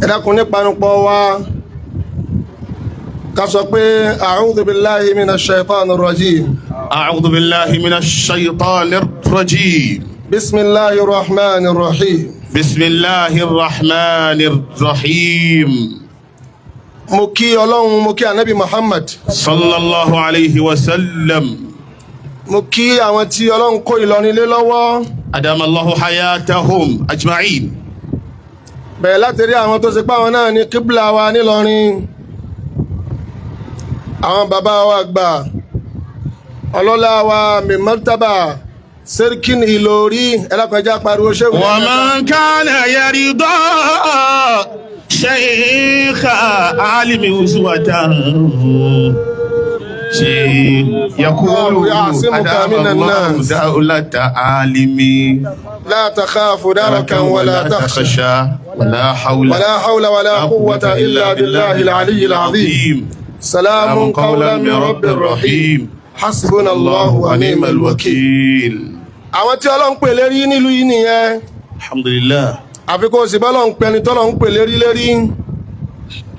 Ẹ dákun, nípanupọ̀ wa ká sọ pé أعوذ بالله من الشيطان الرجيم. أعوذ بالله من الشيطان الرجيم. بسم الله الرحمن الرحيم. بسم الله الرحمن الرحيم. Mo kí Ọlọ́run, mo kí Anabi Muhammad. صلى الله عليه وسلم. Mo kí àwọn tí Ọlọ́run kó Ìlọrin lé lọ́wọ́. أدام الله حياتهم أجمعين. Bẹ̀rẹ̀ láti rí àwọn tó ṣe pé àwọn náà ní kíbla wa nílọrin, àwọn bàbá wa gbà, ọlọ́lá wa, Maimartaba Sarkin Ìlọrí. Ẹlẹ́kọ̀ọ́jà pariwo ṣéwù. ومن كان يرضى شيخ عالم أسوة شيء يقول يعصمك أدام من الله الناس. دولة عالم. لا تخاف دركا ولا تخشى. تخشى ولا حول ولا حول ولا قوة إلا بالله العلي العظيم. سلام قولا من رب رحيم، حسبنا الله ونعم الوكيل. Àwọn tí Ọlọ́run pè lérí nílùú yìí nìyẹn. الحمد لله. Àfi kó o sì bọ́lọ̀ ń pẹni tọ́lọ̀ ń pè lérí lérí.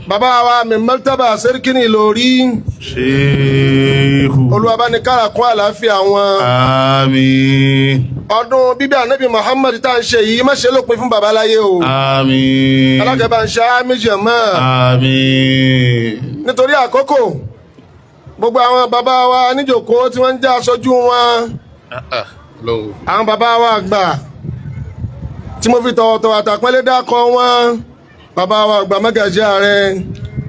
Bàbá wa Maimartaba Sarkin Ìlọrí, شيخ. Olúwa Olúwa bá ní kára kún àlàáfíà wọn. آمين. Ọdún bíbí Ànábì Muhammad tá à ń ṣe yìí, má ṣe lópin fún bàbá láyé o. آمين. Alákẹ́bà ń ṣe àmín jẹ̀mọ́. آمين. Nítorí àkókò, gbogbo àwọn bàbá wa níjòkó tí wọ́n ń jẹ́ aṣojú wọn, àwọn bàbá wa àgbà tí mo fi tọ̀wọ̀tọ̀wọ̀ àtàpẹ́lẹ́ dákọ̀ wọn, bàbá wa àgbà mọ́gàjí ààrẹ,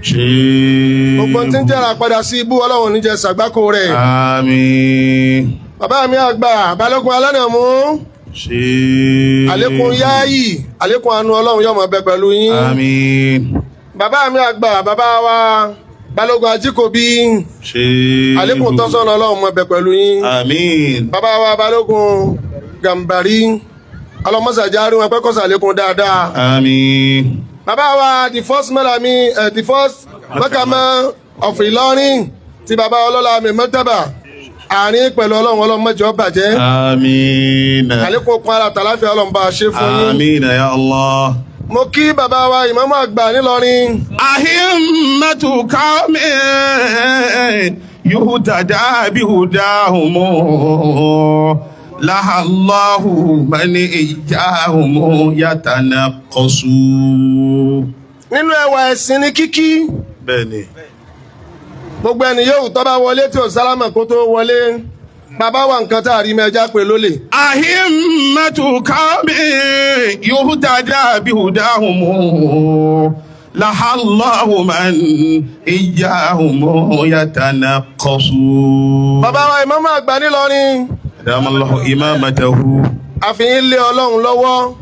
شيخ. Gbogbo tí ń jẹ́ra padà sí ibú, Ọlọ́run níjẹ́ sàgbákò rẹ̀. آمين. Bàbá mi àgbà Balógun Alánàmú, شيخ. Àlékún yáàyì, àlékún àánú Ọlọ́run yóò máa bẹ pẹ̀lú yín. آمين. Bàbá mi àgbà, bàbá wa Balógun Ajíkòbí, شيخ. Àlékún tọ́sọ́nà Ọlọ́run máa bẹ pẹ̀lú yín. آمين. Bàbá wa Balógun Gàmbàrí, ọlọmọsàjà rí wọn pẹ́, kọ́sà àlékún dáadáa. آمين. Bàbá wa the first malami, the first mọ́kàmá of Ìlọrin, tí bàbá ọlọ́lá mi mọ́tàbà àárín pẹ̀lú Ọlọ́run, Ọlọ́run mọ́jọ́ bàjẹ́. آمين. Àlékún okun ara tàláfíà, Ọlọ́run bá a ṣe fún yín. آمين يا الله. Mo kí bàbá wa ìmáàmù àgbà nílọrin. أئمة قوم يهتدى بهداهم، لها الله من إياهم يتنقص. Nínú ẹwà ẹ̀sìn ní kíkí. Bẹ́ẹ̀ni. Gbogbo ẹni yóò tó bá wọlé tí ò sálámà kó tó wọlé, bàbá wa, nǹkan tá a rí mẹ́jà pé lólè. أئمة قوم يهتدى بهداهم، لها الله من إياهم يتنقص. Bàbá wa ìmáàmù àgbà nílọrin, أدام الله إمامته. Àfihàn lé Ọlọ́run lọ́wọ́.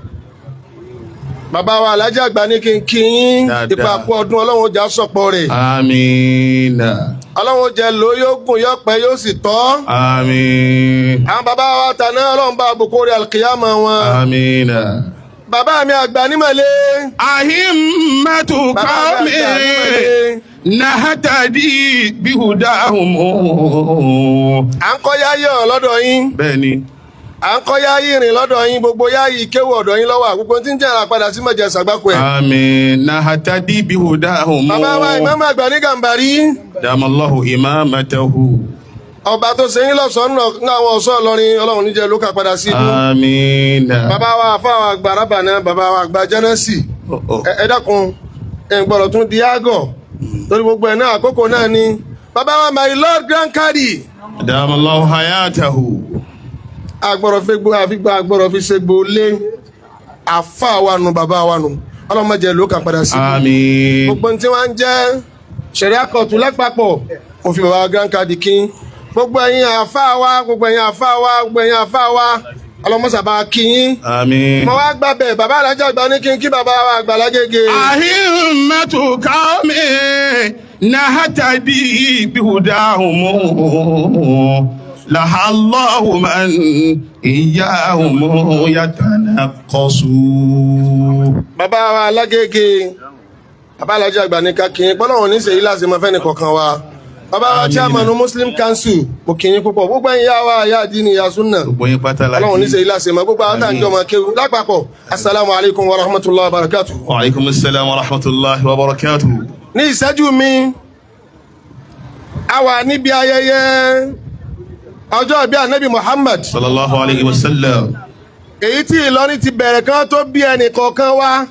Bàbá wa alájà àgbà ní kí n kí yín. Dáadáa. Ipa kú ọdún, Ọlọ́run ó jà sọ̀pọ̀ rẹ̀. آمين. Ọlọ́run ó jẹ́ ló yóò gùn, yóò pẹ́, yóò sì tọ́. آمين. Àwọn bàbá wa tàná, Ọlọ́run bá àbùkù rẹ̀ alkiyama wọn. آمين. Bàbá mi àgbà nímọ̀lẹ́. أئمة Bàbá قوم mi àgbà nímọ̀lẹ́. نهتدي بهداهم. À ń kọ́ yáyọ̀ lọ́dọ̀ yín. Bẹ́ẹ̀ni. À ń kọ́ yáyì rìn lọ́dọ̀ yín, gbogbo yáyì kéwù ọ̀dọ̀ yín lọ́wọ́, àgbogbo tí ń jẹ́ àràpadà sí mọ̀jẹ̀ sàgbákò ẹ̀. آمين، نهتدي بهداهم. Bàbá wa ìmáàmù àgbà ní Gàmbàrí, أدام الله إمامته. Ọba tó ṣe yín lọ́sọ̀ọ́ ní àwọn ọ̀ṣọ́ Ìlọrin, Ọlọ́run níjẹ́ ló kà padà sí ibú. آمين. Bàbá wa àfáà àgbà rábànà, bàbá wa àgbà jẹ́nẹ́sì, ẹ dákun, ẹ gbọ́dọ̀ tún di ágọ̀ torí gbogbo ẹ̀ náà àkókò náà ni. Bàbá wa my lord grand kadi, أدام الله حياته. Agbọ́dọ̀ fi gbó àfigbá, agbọ́dọ̀ fi ṣe gbó lé àfáà wa nù, bàbá wa nù, ọlọ́mọdé ló kà padà sí ibú. آمين. Gbogbo tí wọ́n ń jẹ́ ṣẹ̀ríà kọ̀tún lápapọ̀, òfin bàbá grand kadi kín gbogbo ẹ̀yin àfáà wa, gbogbo ẹ̀yin àfáà wa, gbogbo ẹ̀yin àfáà wa, ọlọ́mọsàbà kín yín. آمين. Mo wá gbàbẹ̀ bàbá alájà àgbà ní kí n kí bàbá wa àgbà lágége. أئمة قوم نهتدي بهداهم، لها الله من إياهم يتنقص. Bàbá wa lágége, bàbá alájà àgbà ní ká kí n pọ́nlọ́wọ́n ní sèyí láti máa fẹ́ni kọ̀ọ̀kan wa. Bàbá wa chairman Muslim Council, mo kí yín púpọ̀. Gbogbo ẹ̀yin yá wa, yá àdínì, yá súnà, Gbogbo yín pátá la Ọlọ́run níṣẹ́ ilé àṣemọ́. Gbogbo àwọn táǹjọ́ máa kéwu lápapọ̀, assalamu alaikum wa rahmatullahi wa barakatuh. Wa alaikum assalam wa rahmatullahi wa barakatuh. Ní ìṣẹ́jú mi, a wà níbi ayẹyẹ ọjọ́ ìbí Ànábì Muhammad, Sallallahu alayhi wa sallam. Èyí tí Ìlọrin ti bẹ̀rẹ̀ kan tó bí ẹnì kọ̀ọ̀kan wá.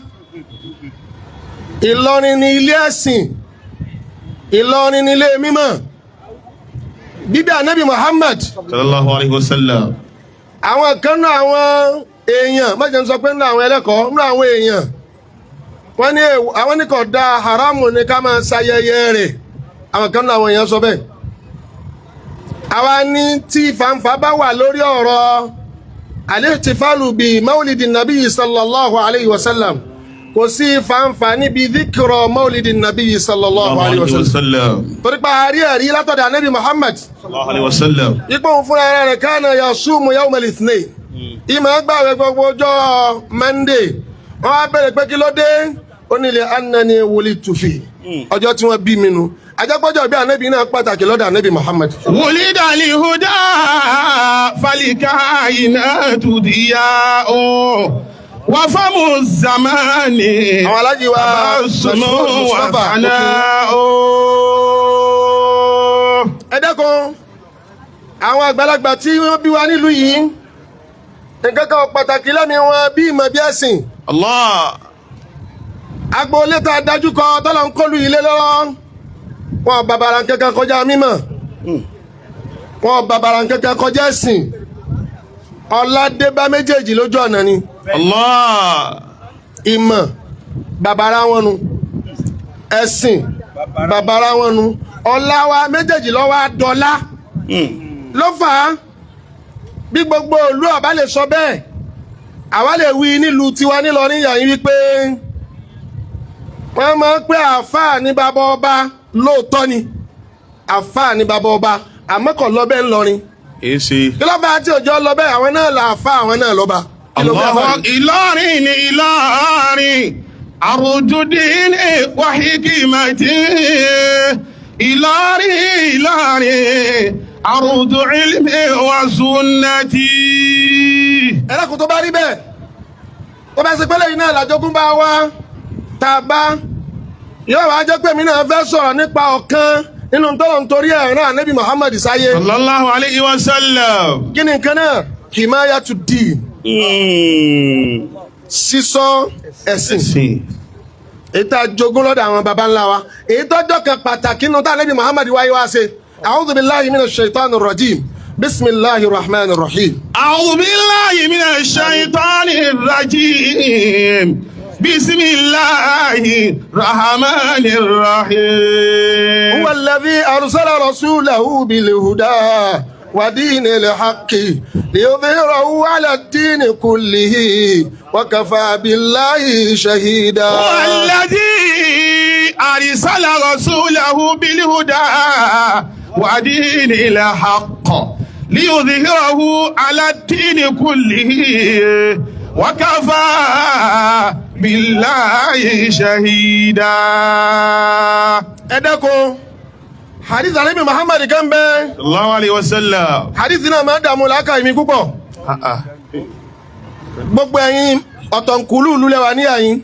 Ìlọrin ní ilé ẹ̀sìn, Ìlọrin ní ilé mímọ́. Bíbí Ànábì Muhammad, Sallallahu alayhi wa sallam. Àwọn kan náà, àwọn èèyàn mọ́jẹ̀ ń sọ pé nínú àwọn ẹlẹ́kọ̀ọ́, nínú àwọn èèyàn, wọ́n ní àwọn ní kò da, haramu ní ká máa ṣayẹyẹ rẹ̀. Àwọn kan náà, àwọn èèyàn sọ bẹ́ẹ̀. Àwa ní tí fàǹfà bá wà lórí ọ̀rọ̀ al-ihtifalu bi maulidi nabi sallallahu alayhi wa sallam, kò sí fàǹfà níbi dhikra maulidi nabi sallallahu alayhi wa sallam, torí pé a rí ẹ̀rí látọ̀dọ̀ Anabi Muhammad, Sallallahu alayhi wa sallam. Ipò òun fúnra rẹ̀ kana yasumu yawm al-ithnain, ìmọ̀ gbààwẹ̀ gbogbo ọjọ́ Monday. Wọ́n á bẹ̀rẹ̀ pé kí ló dé? Ó ní li annani wulidtu fi, ọjọ́ tí wọ́n bí mi nu. Ajápọ́jọ́ bí Anabi náà pàtàkì lọ́dọ̀ Anabi Muhammad. ولد الهدى فالكائنات ضياء وفم الزمان Àwọn alájí wa تبسم Mustapha, وثناء. Ẹ dákun, àwọn àgbàlagbà tí wọ́n bí wa nílùú yìí, nǹkan kan pàtàkì lẹ́mìí wọn bí ìmọ̀, bí ẹ̀sìn. Allah. Agboolé tá a dájú kọ tọ́lọ̀ ń kọlu ilé lọ́wọ́ wọn, bàbàrà kankan kọjá mímọ̀ wọn, bàbàrà kankan kọjá ẹ̀sìn. Ọ̀làdébá méjèèjì lójú ọ̀nà ni. Allah. Ìmọ̀ bàbàrà wọn nu, ẹ̀sìn bàbàrà wọn nu, ọ̀la wa méjèèjì lọ́wọ́ àdọ́lá ló fà á. Bí gbogbo ìlú ọ̀bá lè sọ bẹ́ẹ̀, àwa lè wí nílùú tiwa nílọrin yàyín wípé wọ́n máa ń pé àáfàá ní bàbá ọba. Lóòótọ́ ni àáfàá ní bàbá ọba, àmọ́ kò lọ bẹ́ẹ̀ ńlọrin. Èsì. Kí ló fà á tí òjò lọ bẹ́ẹ̀? Àwọn náà là àáfàá, àwọn náà lọ́ba. Kí ló fà á? Allah. Ìlọrin ni Ìlọrin, àrùjùdín wàhíkìmàtì. Ìlọrin, Ìlọrin, àrùjù ilmi wa sunnati. Ẹlẹ́kùn, tó bá rí bẹ́ẹ̀, tó bá ṣe pẹ́lẹ́ yìí náà làjogún bá wá tá a bá yóò wá jẹ́ pé mi náà fẹ́ sọ̀rọ̀ nípa ọ̀kan nínú tọ́lọ̀ nítorí ẹ̀ rán Ànábì Muhammad sáyé. Sallallahu alayhi wa sallam. Kí ni nǹkan náà? Himayatu din, sísọ ẹ̀sìn. Ẹ̀sìn. Èyí tá a jogún lọ́dọ̀ àwọn baba ńlá wa, èyí tọ́jọ́ kan pàtàkì nínú tá Ànábì Muhammad wáyé wá ṣe. A'udhu billahi minash shaitanir rajim, bismillahir rahmanir rahim. أعوذ بالله من الشيطان الرجيم، بسم الله الرحمن الرحيم. هو الذي أرسل رسوله بالهدى ودين الحق ليظهره على الدين كله وكفى بالله شهيدا. هو الذي أرسل رسوله بالهدى ودين الحق ليظهره على الدين كله وكفى بالله شهيدا. Ẹ dákun, hadith Ànábì Muhammad kan bẹ́ẹ̀. صلى الله عليه وسلم. Hadith náà máa ń dààmú làákàyè mi púpọ̀. Gbogbo ẹ̀yin ọ̀tọ̀nkùlú ìlú lẹ́wà ní àyín,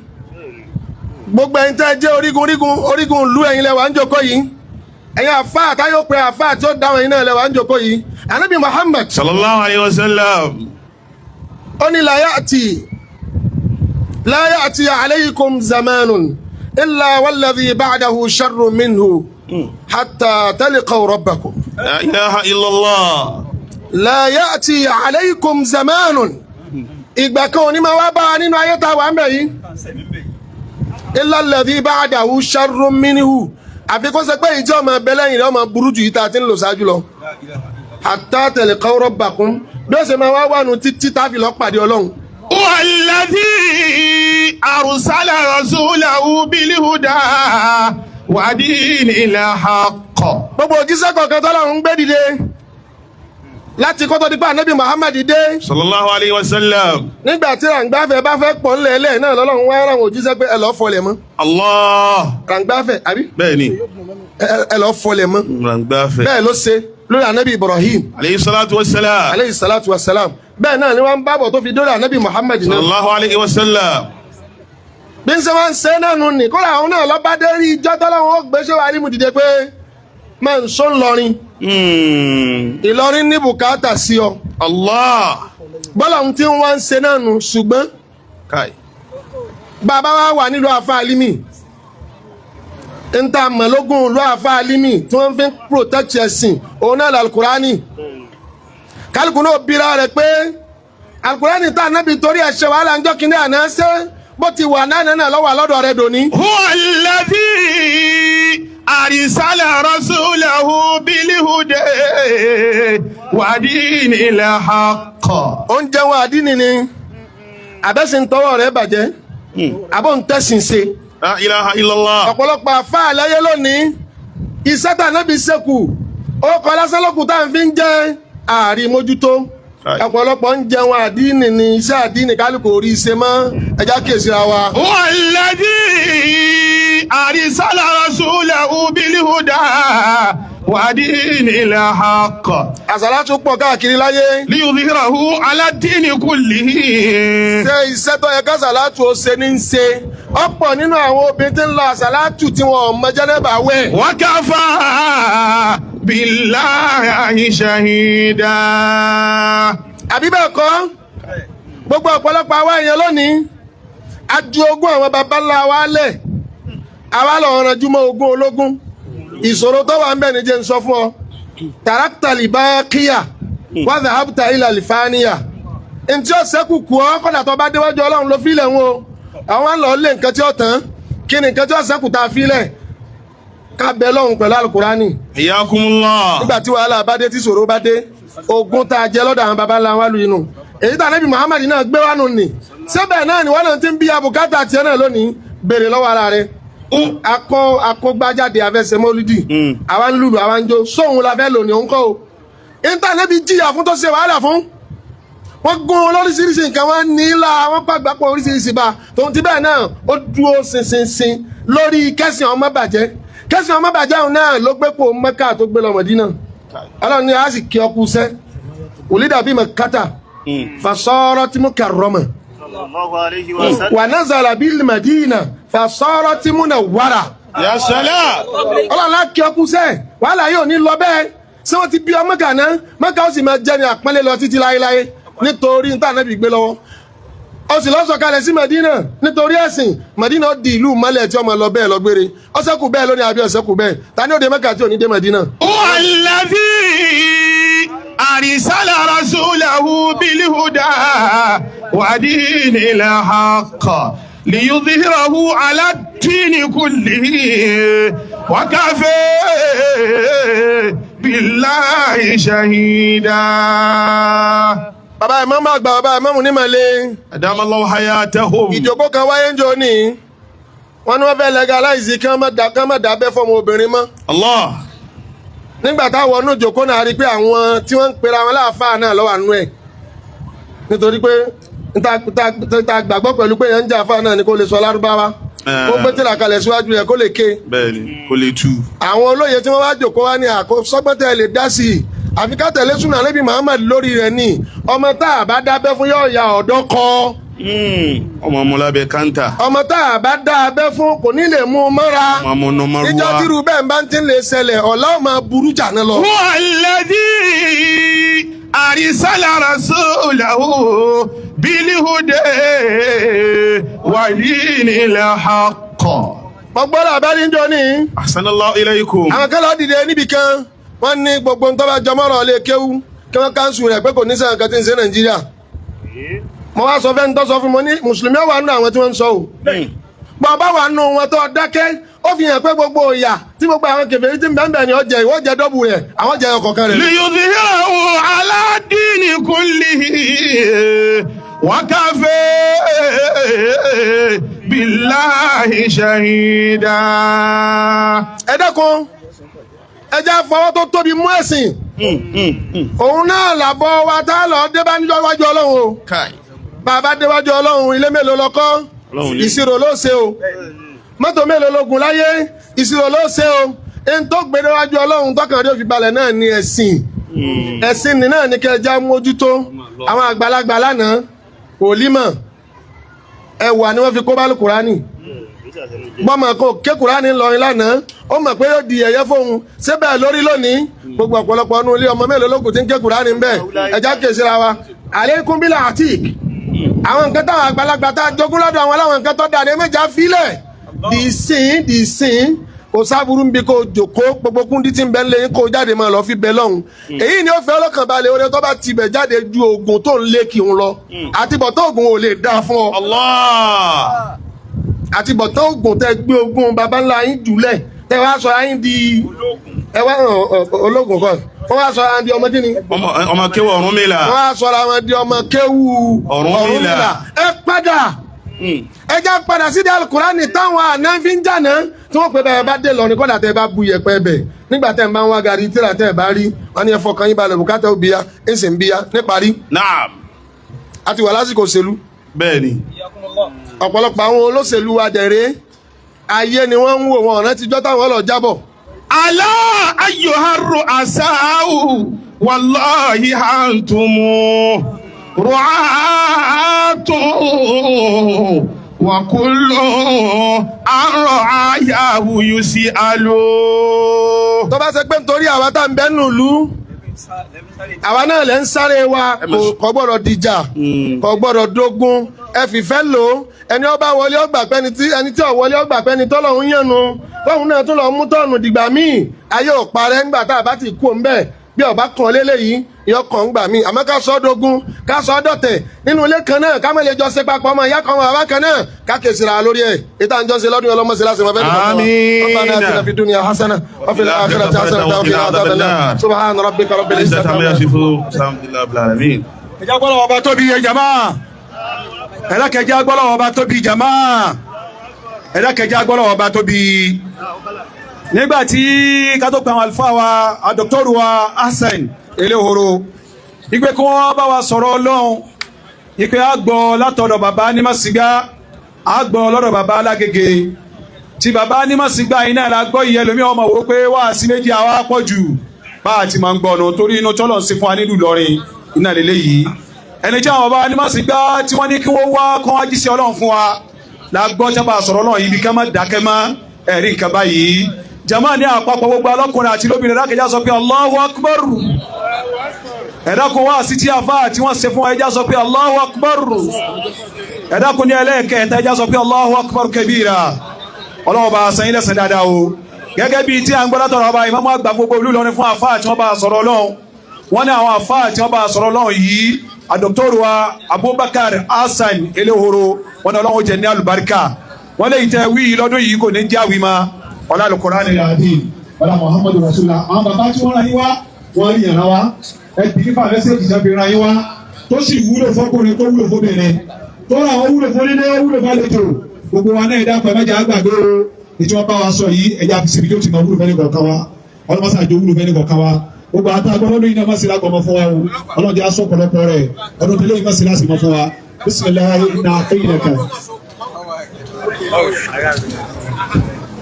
gbogbo ẹ̀yin tẹ́ jẹ́ orígun orígun orígun ìlú, ẹ̀yin lẹ́wà ń jókòó yìí, ẹ̀yin àfáà táyọ̀ pé àfáà tí ó dáhùn, ẹ̀yin náà lẹ́wà ń jókòó yìí. Ànábì Muhammad, صلى الله عليه وسلم. Ó ní la ya'ti la ya'ti alaykum zamanun illa walladhi ba'dahu sharrun minhu hatta talqaw rabbakum. لا إله إلا الله. La ya'ti alaykum zamanun, ìgbà kan ò ní máa wá bá wa nínú ayé tá a wà ń bẹ̀ yìí, illa alladhi ba'dahu sharrun minhu, àfi kó ṣe pé ìjọ ọmọ ẹbẹ lẹ́yìn rẹ̀ ọmọ burú jù yìí tá a ti ń lò ṣáájú lọ, hatta talqaw rabbakum, bí ó ṣe máa wá wà nù títí tá a fi lọ pàdé Ọlọ́run. هو الذي أرسل رسوله بالهدى ودين الحق. Gbogbo òjíṣẹ́ kọ̀ọ̀kan tọ́lọ́run ń gbé dìde Láti kọ́tọ́ dípẹ́ Ànábì Muhammad dé. Sallallahu alayhi wa sallam. Nígbà tí ràǹgbáfẹ́ bá fẹ́ pọ̀ ńlẹ̀ ẹlẹ́ náà lọ́lọ́run wá ràn òjíṣẹ́ pé ẹ lọ́ọ́ fọlẹ̀ mọ́. Allah. Ràǹgbáfẹ́ àbí? Bẹ́ẹ̀ni. Ẹ lọ́ọ́ fọlẹ̀ mọ́. Ràǹgbáfẹ́. Bẹ́ẹ̀ ló ṣe lórí Ànábì Ibrahim. Alayhi salatu wa salam. Aleyhi salatu wa salam. Bẹ́ẹ̀ náà ni wọ́n ń bábọ̀ tó fi dórí Ànábì Muhammad náà. Sallallahu alayhi wa sallam. Bí ń ṣe wá ń ṣe náà nù ní kódà àwọn náà lọ́ba dé rí ijọ́ tọ́lọ́run ó gbé ṣé wàá rí mu dìde pé máa ń sọ ńlọrin. Ìlọrin ní bùkátà sí ọ. Allah. Bọ́lá ohun tí wọ́n ń ṣe náà nù, ṣùgbọ́n Kai. bàbá wa wà nílùú àfa alimi, ń ta mọ̀lógún ìlú àfa alimi tí wọ́n fi ń protect ẹ̀sìn òun náà làlùkùránì. Kálukú náà bíra rẹ̀ pé alukurani tá ànábì torí ẹ̀ ṣe wàhálà ń jọ́ kínní àná, ṣe bó ti wà náà náà lọ́wọ́ àlọ́dọ̀ rẹ̀ dòní. هو الذي أرسل رسوله بالهدى ودين الحق. Oúnjẹ wọn àdínì ni àbẹ́sìn tọwọ́ rẹ̀ bàjẹ́, àbọ̀ ń tẹ̀sìn ṣe. لا إله إلا الله. Ọ̀pọ̀lọpọ̀ àfáà láyé lónìí, iṣẹ́ tá ànábì ṣekù ó kọ lásán lókùn tá à ń fi ń jẹ́ ààrí mójútó. Ọ̀pọ̀lọpọ̀ ń jẹun àdínì ni iṣẹ́ àdínì kálukú orí ṣe mọ́. Ẹja kíyèsí ra wa. هو الذي أرسل رسوله بالهدى ودين الحق. Àsàlátù pọ̀ káàkiri láyé. ليظهره على الدين كله. Ṣé iṣẹ́ tó yẹ kásàlátù ó ṣe ní í ṣe? Ọ̀pọ̀ nínú àwọn obìnrin tí ń lọ àsàlátù tí wọn ò mọ jẹ́nẹ́bà wẹ̀. وكفى بالله شهيدا. Àbí bẹ́ẹ̀ kọ́, gbogbo ọ̀pọ̀lọpọ̀ àwa èèyàn lónìí a ju ogún àwọn baba ńlá wa lẹ̀, àwa lọ ranjú mọ́ ogún ológun. Ìṣòro tó wà ń bẹ̀ ní jẹ́ ń sọ fún ọ: تركت الباقية وذهبت إلى الفانية. Ntí ó sẹ́kù kù ọ́ kọ́dà tó bá déwájú Ọlọ́run ló fílẹ̀ ń o. Àwọn lọ lé nǹkan tí ó tán. Kí ni nǹkan tí ó sẹ́kù tá a fílẹ̀? Ká bẹ lọ́hùn pẹ̀lú alukurani. حياكم الله. Nígbà tí wàhálà bá dé, tí ìṣòro bá dé, ogun tá a jẹ lọ́dọ̀ àwọn baba ńlá wa lu inú èyí tá Ànábì Muhammad náà gbé wá nù ní síbẹ̀ náà ni wọ́n náà ti ń bí abùkátà tiẹ̀ náà lónìí. Béèrè lọ́wọ́ ara rẹ̀. Akọ akọgbájáde afẹsẹ̀ mọ́lúdì, àwa ń lùlù, àwa ń jó sóhun la fẹ́ lò ní òun kọ́ o. Íńtánẹ́ẹ̀tì jìyà fún tó ṣe wàhálà fún wọ́n gún un lóríṣiríṣi nǹkan, wọ́n ní ilá wọ́n pàgbápọ̀ oríṣiríṣi bá tòun ti bẹ́ẹ̀ náà, ó dúró ṣinṣinṣin lórí kẹ́sìn ọmọ bàjẹ́. Kẹ́sìn ọmọ bàjẹ́ òun náà ló gbé kó Mẹ́kà tó gbé lọ Mọ̀dínà. Ọlọ́run ní a sì kí ọkù sẹ́ ولد بمكة فصارت مكرمة الله عليه وسلم. ونزل بالمدينة فصارت منورة. يا سلام. Ọlọ́run á kí ọkù sẹ́ wàhálà yóò ní lọ bẹ́ẹ̀. Ṣé wọ́n ti bí ọ Mẹ́kà náà? Mẹ́kà ó sì máa jẹ́ ní àpọ́nlé lọ títí láéláé nítorí níta Ànábì gbé lọ́wọ́. Ó sì lọ́ sọ̀kalẹ̀ sí Mẹ̀dínà nítorí ẹ̀sìn. Mẹ̀dínà ó di ìlú mọ́lẹ̀ tí ọmọ lọ bẹ́ẹ̀ lọ gbére. Ó ṣẹ́kù bẹ́ẹ̀ lónìí àbí ó ṣẹ́kù bẹ́ẹ̀? Ta ni ó dé Mẹ́kà tí ò ní dé Mẹ̀dínà? هو الذي أرسل رسوله بالهدى ودين الحق ليظهره على الدين كله وكفى بالله شهيدا. Bàbá ìmáàmù àgbà, bàbá ìmáàmù ní Màlẹ́. أدام الله حياتهم. Ìjókòó kan wáyé ń jọ ní wọ́n ní wọ́n fẹ́ legalize kí wọ́n má dábẹ́ fọ́mọ obìnrin mọ́. الله. Nígbà táwọn ọ̀nà ìjókòó náà rí i pé àwọn tí wọ́n ń pera wọn láàfáà náà lọ́wọ́ àánú ẹ̀, nítorí pé ta gbàgbọ́ pẹ̀lú pé yẹn ń jà àfáà náà ni kó lè sọ lárúbáwá, kó gbé tìlà kalẹ̀ síwájú rẹ̀ kó lè ké. Bẹ́ẹ̀ni, kò lè tú. Àwọn olóye tí wọ́n wá jòkó wá ní àkó sọ́gbọ́n tẹ́ lè dá sí i, àfi ká tẹ̀lé súnà Ànábì Muhammad lórí rẹ̀ ní ọmọ tá a bá dábẹ́ fún yóò ya ọ̀dọ́ kọ́. Ọmọ ọmọ lábẹ́ kántà. Ọmọ tá a bá dá abẹ́ fún kò ní lè mú un mọ́ra. Ọmọ ọmọ nọmọrúwa. Níjọ́ tírú bẹ́ẹ̀ bá ń tí ń lè ṣẹlẹ̀, ọ̀la ò máa burú jà náà lọ. هو الذي أرسل رسوله بالهدى ودين الحق. Mo gbọ́dọ̀ abẹ́rẹ́ ń jọ ní. أحسن الله إليكم. Àwọn kan lọ dìde níbì kan, wọ́n ní gbogbo ń tọ́ba jọmọ́rọ̀ lè kéwú kí wọ́n cancel rẹ̀ pé kò ní sẹ́yìn kan tí ń ṣe Nàìjíríà. Mo wá sọ fẹ́ni tó sọ fún mi ní mùsùlùmí wà nínú àwọn tí wọ́n ń sọ o. Bàbá wà nù wọn tó dákẹ́, ó fi hàn pé gbogbo ìyà tí gbogbo àwọn kèfèrí tí ń bẹ́ẹ̀ bẹ́ẹ̀ ni ó jẹ, ìwọ jẹ double rẹ̀, àwọn jẹ ọkọ̀ọ̀kan rẹ̀. ليظهره على الدين كله وكفى بالله شهيدا. Ẹ dákun, ẹ já fọwọ́ tó tóbi mú ẹ̀sìn. Òun náà làbọ̀ wa tá a lọ dé bá níjọ́ wájú Ọlọ́run o. Bàbá déwájú Ọlọ́run, ilé mélòó lọ kọ́? Ìṣirò ló ṣe o. Mọ́tò mélòó ló gùn láyé? Ìṣirò ló ṣe o. Ẹni tó gbé déwájú Ọlọ́run tọkàn rẹ̀ fi balẹ̀ náà ní ẹ̀sìn. Ẹ̀sìn ní náà ní kẹjá mójútó. Àwọn àgbàlagbà lánàá wòlímọ̀ ẹwà ni wọ́n fi kó bá Kùránì. Bọ́mọ kò ké Kùránì ńlọrin lánàá, ó mọ̀ pé yóò di ẹ̀yẹ fóun síbẹ̀ lórí lónìí. Gbogbo ọ̀pọ̀lọpọ̀ ọdún ilé ọmọ mélòó lókùn tí ń ké Kùránì ń bẹ̀? Ẹja kèsìra wa. Àlékún bílà àtìk, àwọn nǹkan táwọn àgbàlagbà tá a jogún lọ́dọ̀ àwọn aláwọn nǹkan tó dà ní méjà fílẹ̀ dìísìn dìísìn. Kò sábúrú ń bi kó jòkó gbogbo kúndí tí ń bẹ ńlẹ̀ yín, kó jáde máa lọ fi bẹ lọ́hùn. Èyí ni ó fẹ́ ọlọ́kàn balẹ̀. Oore tó bá tibẹ̀ jáde ju oògùn tó ń lé kí n lọ. Àtibọ̀tán oògùn ò lè dáa fún ọ. Allah. Àtibọ̀tán oògùn tẹ gbé ogun baba ńlá yín jùlẹ̀, tẹ wá sọ yín di ẹ wá ológun kọ, wọ́n wá sọ yín di ọmọ kíni? Ọmọ kéwọ̀ Ọ̀rúnmìlà. Wọ́n wá sọ àwọn di ọmọ kéwù Ọ̀rúnmìlà. Ẹ padà, ẹ já padà sí di Alukurani táwọn àná fi ń jàná tí wọ́n pè bẹ́ẹ̀ bá dé lọ ní kọ́dà tẹ́ bá bu yẹ̀pẹ̀ bẹ̀ nígbà tẹ́ ń bá ń wá gari tíra tẹ́ ẹ bá rí wọn ní ẹ fọkàn yín balẹ̀, bùkátà ó bíya ń sì ń bíya níparí. Naam. A ti wà lásìkò òṣèlú. Bẹ́ẹ̀ni. Ọ̀pọ̀lọpọ̀ àwọn olóṣèlú wa dẹ̀rẹ́ ayé ni wọ́n ń wò, wọn ọ̀rẹ́ ti jọ́ táwọn ọlọ́ jábọ̀. Alá ayyuha ru'asa'u wallahi antumu ru'atun wa kullu an ra'ayahu yus'alu. Tó bá ṣe pé nítorí àwa tá ń bẹ́ nùlú, àwa náà lẹ́ ń sáré wa, kò gbọ́dọ̀ dìjà, kò gbọ́dọ̀ dógún. Ẹ fìfẹ́ lò ó. Ẹni ó bá wọlé ọgbà pẹ́ni tí ẹni tí ò wọlé ọgbà pẹ́ni tọ́lọ́hún yànnu tóun náà tún lọ mú tọ́ọ̀nù dìgbà míì. Ayé ò parẹ́ ńgbà tá a bá ti kú òun bẹ́ẹ̀. Bí ọba kan lélẹ́yìí yọ kàn ń gbà míì. Àmọ́ ká sọ ọ́ dógún, ká sọ ọ́ dọ̀tẹ̀ nínú ilé kan náà, ká má lè jọ ṣe papọ̀, ọmọ ìyá kan, ọmọ bàbá kan náà, ká kèsì ra lórí ẹ̀. Ìta ń jọ ṣe lọ́dún ọlọ́mọ ṣe láti mọ̀ fẹ́. Àmín. ربنا آتنا في الدنيا حسنة وفي الآخرة حسنة وقنا عذاب النار. سبحان ربك رب العزة عما عما يصفون. Alhamdulillahi rabbil alamin. Ẹjá gbọ́dọ̀ ọba tóbi yẹ jama. Ẹ̀dákẹ́já gbọ́dọ̀ ọba tóbi jama. Ẹ̀dákẹ́já gbọ́dọ̀ ọba tóbi. Nígbà tí ká tó pe àwọn àlùfáà wa, àdọ́kítọ́rù wa Hasan Eléhoro, ìgbé kí wọ́n bá wa sọ̀rọ̀ Ọlọ́run, ìpè àgbọ̀ látọ̀dọ̀ bàbá Nímọ̀sígbà, àgbọ̀ lọ́dọ̀ bàbá Alágége. Tí bàbá Nímọ̀sígbà iná la gbọ́ ìyẹn lómi ọmọ wò pé wá sí méjì àwa pọ̀ jù bá a ti máa ń gbọ́nu torí inú tọ́lọ̀ ń sí fún wa nílùú Ìlọrin iná lélẹ́ yìí. Ẹni tí àwọn bàbá Nímọ̀sígbà tí wọ́n ní kí wọ́n wá kán wá jíṣẹ́ Ọlọ́run fún wa la gbọ́ tí wọ́n bá sọ̀rọ̀ Ọlọ́run yìí bí ká má dákẹ́ mọ́. Ẹ̀rí nǹkan báyìí jama ní àpapọ̀ gbogbo alọ́kùnrin àti lóbìnrin rákẹ́já sọ pé Allahu Akbar. Ẹ̀dákun wá sí tí a fà tí wọ́n ṣe fún ẹjá sọ pé Allahu Akbar. Ẹ̀dákun ní ẹlẹ́ẹ̀kẹta, ẹjá sọ pé Allahu Akbar kabira. Ọlọ́wọ́ bá san yín lẹ́san dáadáa o. Gẹ́gẹ́ bíi tí a ń gbọ́ látọ̀rọ̀ ọba ìmáàmù àgbà gbogbo ìlú Ìlọrin fún àfáà tí wọ́n bá sọ̀rọ̀ Ọlọ́run, wọ́n ní àwọn àfáà tí wọ́n bá sọ̀rọ̀ Ọlọ́run yìí, àdọ́kítọ́rù wa Abubakar Hasan Eléhoro, wọ́n ní Ọlọ́run jẹ́ ní àlùbáríkà. Wọ́n lè tẹ́ wí lọ́dún yìí kò ní jáwé ma ọlá Al-Qur'an al-Azim, ọlá Muhammadu Rasulullah. Àwọn bàbá tí wọ́n rán yín wá, wọ́n rí yàrá wa. Ẹ bì nípa message tí wọ́n fi rán yín wá, tó sì wúlò fọkùnrin, tó wúlò fóbìnrin, tó rà wọ́n wúlò fónílé, wúlò fálejò, gbogbo wa náà. Ẹ dákun, ẹ má jẹ́ á gbàgbé o. Ètò wọn bá wa sọ yìí, ẹ̀jẹ̀ àfisìbí tó ti máa wúlò fẹ́ni kọ̀ọ̀kan wa. Ọlọ́mọsá jẹ́ wúlò fẹ́ni kọ̀ọ̀kan wa. Gbogbo àtàgbọ́n lọ́dún yìí náà má sí lágbọ̀mọ́ fún wa o. Ọlọ́dún aṣọ ọ̀pọ̀lọpọ̀ rẹ̀ ọdún tẹ́lẹ̀ yìí má sí láti mọ́ fún wa. Bisimilahi inna a'tainaka.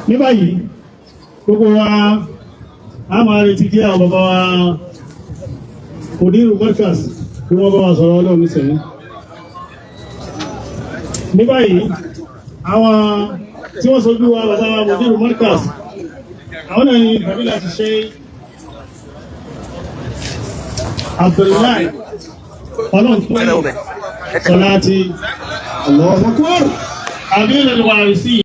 Ní báyìí, gbogbo wa a máa retí kí àwọn bàbá wa Mudiru Markaz kí wọ́n bá wa sọ̀rọ̀ Ọlọ́run nísìnyí. Ní báyìí, àwọn tí wọ́n sojú wa, bàbá wa Mudiru Markaz, àwọn náà ni fàbílà ti ṣe Abdullahi Ọlọ́run tó sọláàtì Allahu Akbar. Amirul Warisi.